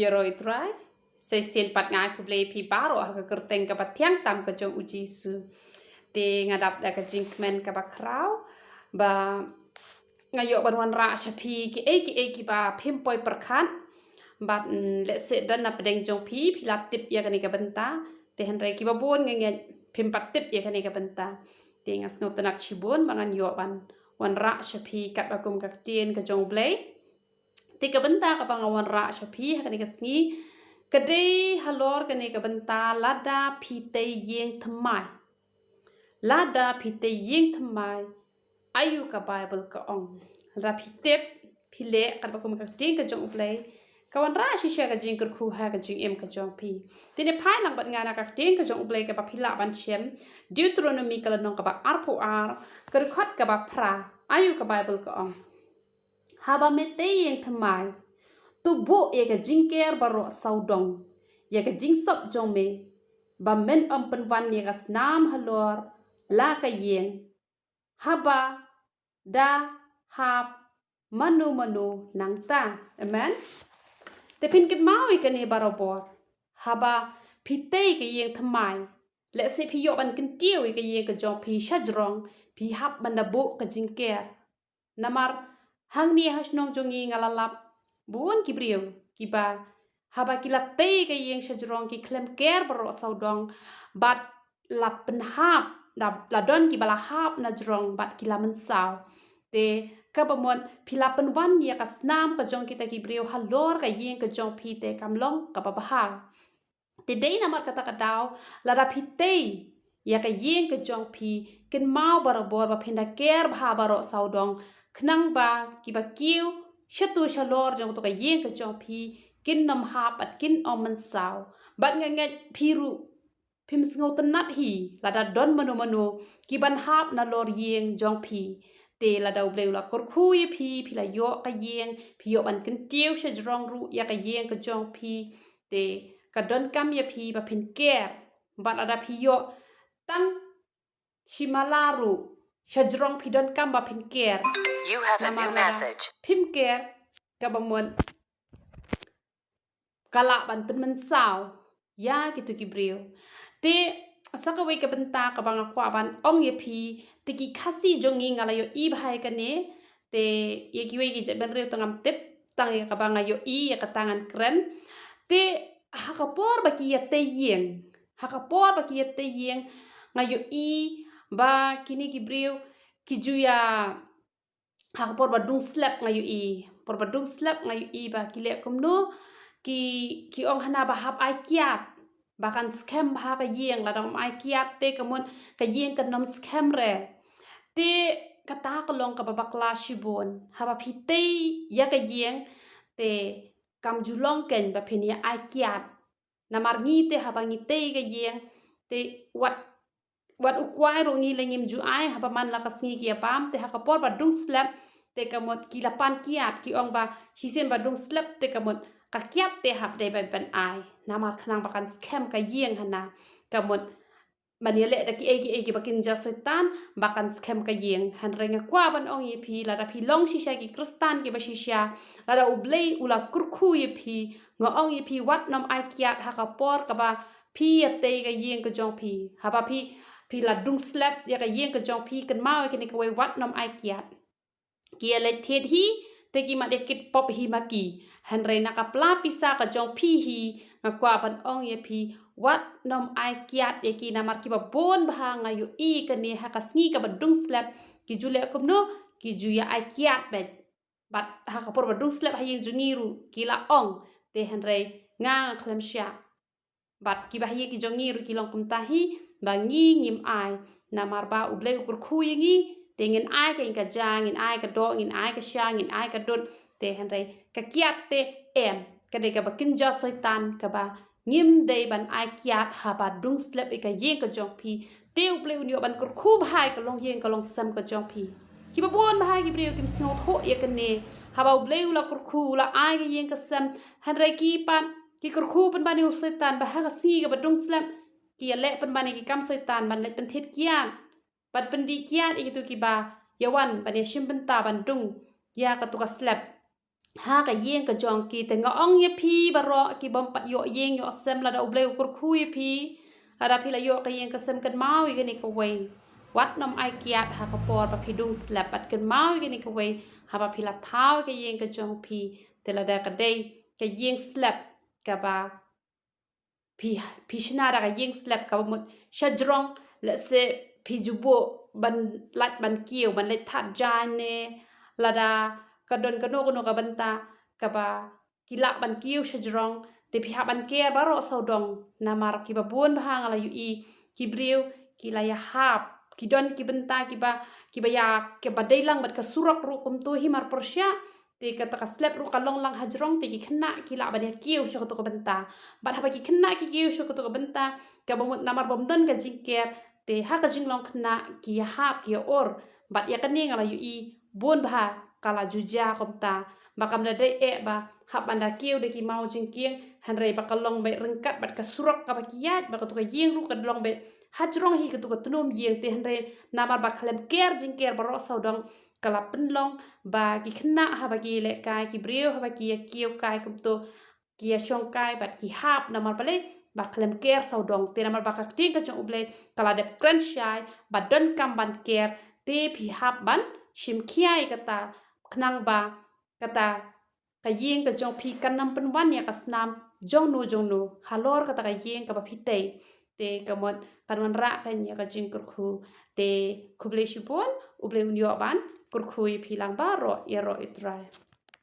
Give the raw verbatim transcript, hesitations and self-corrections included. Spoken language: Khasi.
Ïaroh ïa u Trai. Sa shisien pat nga ai khublei ïa phi baroh ha ka kyrteng kaba thiang tam ka jong u Jisu. Te nga dap da ka jingkmen kaba khraw ba nga ïoh ban wanrah sha phi kiei kiei kiba phim poi pyrkhat. Bad, mm, lehse don na pdeng jong phi, phi la tip ïa kane ka bynta. Te hynrei kiba bun nga ngeit phim pat tip ïa kane ka bynta. Te nga sngewtynnat shibun ba ngan ïoh ban wanrah sha phi katba kum ka ktien ka jong u Blei. Te ka bynta kaba nga wanrah sha phi ha kane ka sngi ka dei halor kane ka bynta lada phi tei ïing thymmai. Lada phi tei ïing thymmai, aïu ka Baibl ka ong? Lada phi tip, phi leh katba kum ka ktien ka jong u Blei, ka wanrah shisha ka jingkyrkhu ha ka jingim ka jong phi. Te ne phai lang bad nga na ka ktien ka jong u Blei kaba phi lah ban shem, Deuteronomi ka lynnong kaba arphew ar, ka dkhot kaba phra, aïu ka Baibl ka ong? Haba me tei ïing thymmai, to buh ïa ka jingker baroh sawdong ïa ka jingsop jong me, ba men ym pynwan ïa ka snam halor la ka ïing, haba da hap mano mano nangta. Amen. Te phin kynmaw ïa kane barabor. Haba phi tei ka ïing thymmai, lehse phi ïoh ban kyntiew ïa ka ïing ka jong phi shajrong, phi hap ban da buh ka jingker. Namar hangne ha shnong jong ngi nga la lap bun ki briew kiba haba ki la tei ka ïing shajrong ki khlem ker baroh sawdong, bad la pynhap, la, la don kiba la hap na jrong bad ki la mynsaw. Te kaba mut phi la pynwan ïa ka snam ka jong kita ki briew halor ka ïing ka jong phi, te kam long kaba bha. Te dei namar kata ka daw, lada phi tei ïa ka ïing ka jong phi, kynmaw barabor ba phin da ker bha baroh sawdong, khnang ba kiba kiew shatu shalor jong kato ka ïing ka jong phi kin ym hap bad kin ym mynsaw. Bad nga ngeit phi ruh phim sngewtynnat hi lada don mano mano kiban hap nalor ïing jong phi. Te lada u Blei u la kyrkhu ïa phi, phi la ïoh ka ïing, phi ïoh ban kyntiew shajrong ruh ïa ka ïing ka jong phi, te ka donkam ïa phi ba phin ker. Bad lada phi ïoh tang shi mala ruh, shajrong phi donkam ba phin ker. You have a new Namar lada message. Phim ker, kaba mut ka lah ban pynmynsaw ïa kito ki briew. Te sa kawei ka bynta kaba nga kwah ban ong ïa phi, te ki Khasi jong ngi nga la ïohi bha ïa kane, te ïa kiwei ki jaitbynriew te ngam tip, tang ïa kaba nga ïohi ïa kata ngan kren. Te ha ka por ba ki ïa tei ïing, ha ka por ba ki ïa tei ïing, nga ïohi ba kine ki briew ki ju ïa, ha ka por ba dung slep nga ïohi, por ba dung slep nga ïohi ba ki leh kumno, ki, ki ong hana ba hap ai kiad ba kan skhem bha ka ïing, lada ym ai kiad te ka mut ka ïing kan ym skhem re. Te kata ka long kaba bakla shibun, haba phi tei ïa ka ïing te kam ju long kein ba phin ïa ai kiad. Namar ngi te haba ngi tei ka ïing te wat, wat u kwai ruh ngi la ngim ju ai haba man la ka sngi ki ïa bam, te ha ka por ba dung slep te ka mut ki la pan kiad, ki ong ba shisien ba dung slep te ka mut ka kiad te hap dei ban, ban ai. Namar khnang ba kan skhem ka ïing hana, ka mut ban ïaleh da kiei kiei kiba kynja soitan ba kan skhem ka ïing. Hynrei nga kwah ban ong ïa phi, lada phi long shisha ki Khristan kiba shisha, lada u Blei u la kyrkhu ïa phi, nga ong ïa phi wat nym ai kiad ha ka por kaba phi ïa tei ka ïing ka jong phi. Haba phi, phi la dung slep ïa ka ïing ka jong phi, kynmaw ïa kane kawei, wat nym ai kiad. Ki ïa leit thied hi, te ki mat ïa kit pop hi ma ki. Hynrei na ka pla pisa ka jong phi hi, nga kwah ban ong ïa phi, wat nym ai kiad ïa ki, namar kiba bun bha nga ïohi kane ha ka sngi kaba dung slep, ki ju leh kumno, ki ju ïa ai kiad beit. Bad ha ka por ba dung slep ha ïing jong ngi ruh ki la ong, te hynrei nga, nga khlem shah. Bad kiba ha ïing ki jong ngi ruh ki long kumta hi, ba ngi ngim ai. Namar ba u Blei u kyrkhu ïa ngi, te ngin ai ka ïing ka ja, ngin ai ka doh, ngin ai ka sha, ngin ai ka dud, te hynrei ka kiad te em. Ka dei kaba kynja soitan, kaba ngim dei ban ai kiad haba dung slep ïa ka ïing ka jong phi. Te u Blei un ïoh ban kyrkhu bha ïa ka longïing ka longsem ka jong phi. Kiba bun bha ki briew kim sngewthuh ïa kane. Haba u Blei u la kyrkhu, u la ai ka ïing ka sem, hynrei ki pat ki kyrkhu pynban ïa u soitan ba ha ka sngi kaba dung slep ki ïa leh pynban ïa ki kam soitan, ban leit pynthied kiad, ban pyndih kiad ïa kito kiba ïa wan ban ïa shim bynta ban dung ïa kato ka slep. ha ka ïing ka jong ki. Te nga ong ïa phi baroh ki bym pat ïoh ïing ïoh sem, lada U Blei u kyrkhu ïa phi, lada phi la ïoh ka ïing ka sem, kynmaw ïa kane kawei. Wat nym ai kiad ha ka por ba phi dung slep, bad kynmaw ïa kane kawei, haba phi la thaw ïa ka ïing ka jong phi, te lada ka dei ka ïing slep kaba phi, phi shna da ka ïing slep kaba mut shajrong, lehse phi ju buh ban lait ban kiew, ban leit thad jaiñ ne lada ka don kano kano ka bynta kaba ki lah ban kiew shajrong, te phi hap ban ker baroh sawdong. Namar kiba bun bha nga la ïohi ki briew ki la ïahap, ki don ki bynta kiba, kiba ïa, kiba dei lang bad ka surok ruh kumto hi mar pyrshah. Te kata ka slep ruh ka long lang hajrong, te ki khynnah ki lah ban ïa kiew sha kato ka bynta. Bad haba ki khynnah ki kiew sha kato ka bynta, kaba mut namar bym don ka jingker, te ha ka jinglong khynnah ki ïahap, ki ïa-ur. Bad ïa kane nga la ïohi bun bha ka la ju jia kumta, ba kam da dei eh ba hap ban da kiew da ki maw jingkieng, hynrei ba ka long beit ryngkat bad ka surok kaba ki ïaid, ba kato ka ïing ruh ka long beit hajrong hi kato ka tnum ïing. Te hynrei namar ba khlem ker jingker baroh sawdong, ka la pynlong ba ki khynnah haba ki lehkai, ki briew haba ki ïa kiew kai kumto, ki ïa shong kai bad ki hap, namar balei? Ba khlem ker sawdong. Te namar ba ka ktien ka jong U Blei ka la dep kren shai ba donkam ban ker, te phi hap ban shim khia ïa kata, khnang ba kata ka ïing ka jong phi kan ym pynwan ïa ka snam jongno jongno halor kata ka ïing kaba phi tei. Te ka mut kan wanrah kan ïa ka jingkyrkhu. Te khublei shibun, U Blei un ïoh ban kyrkhu ïa phi lang baroh, ïaroh ïa U Trai.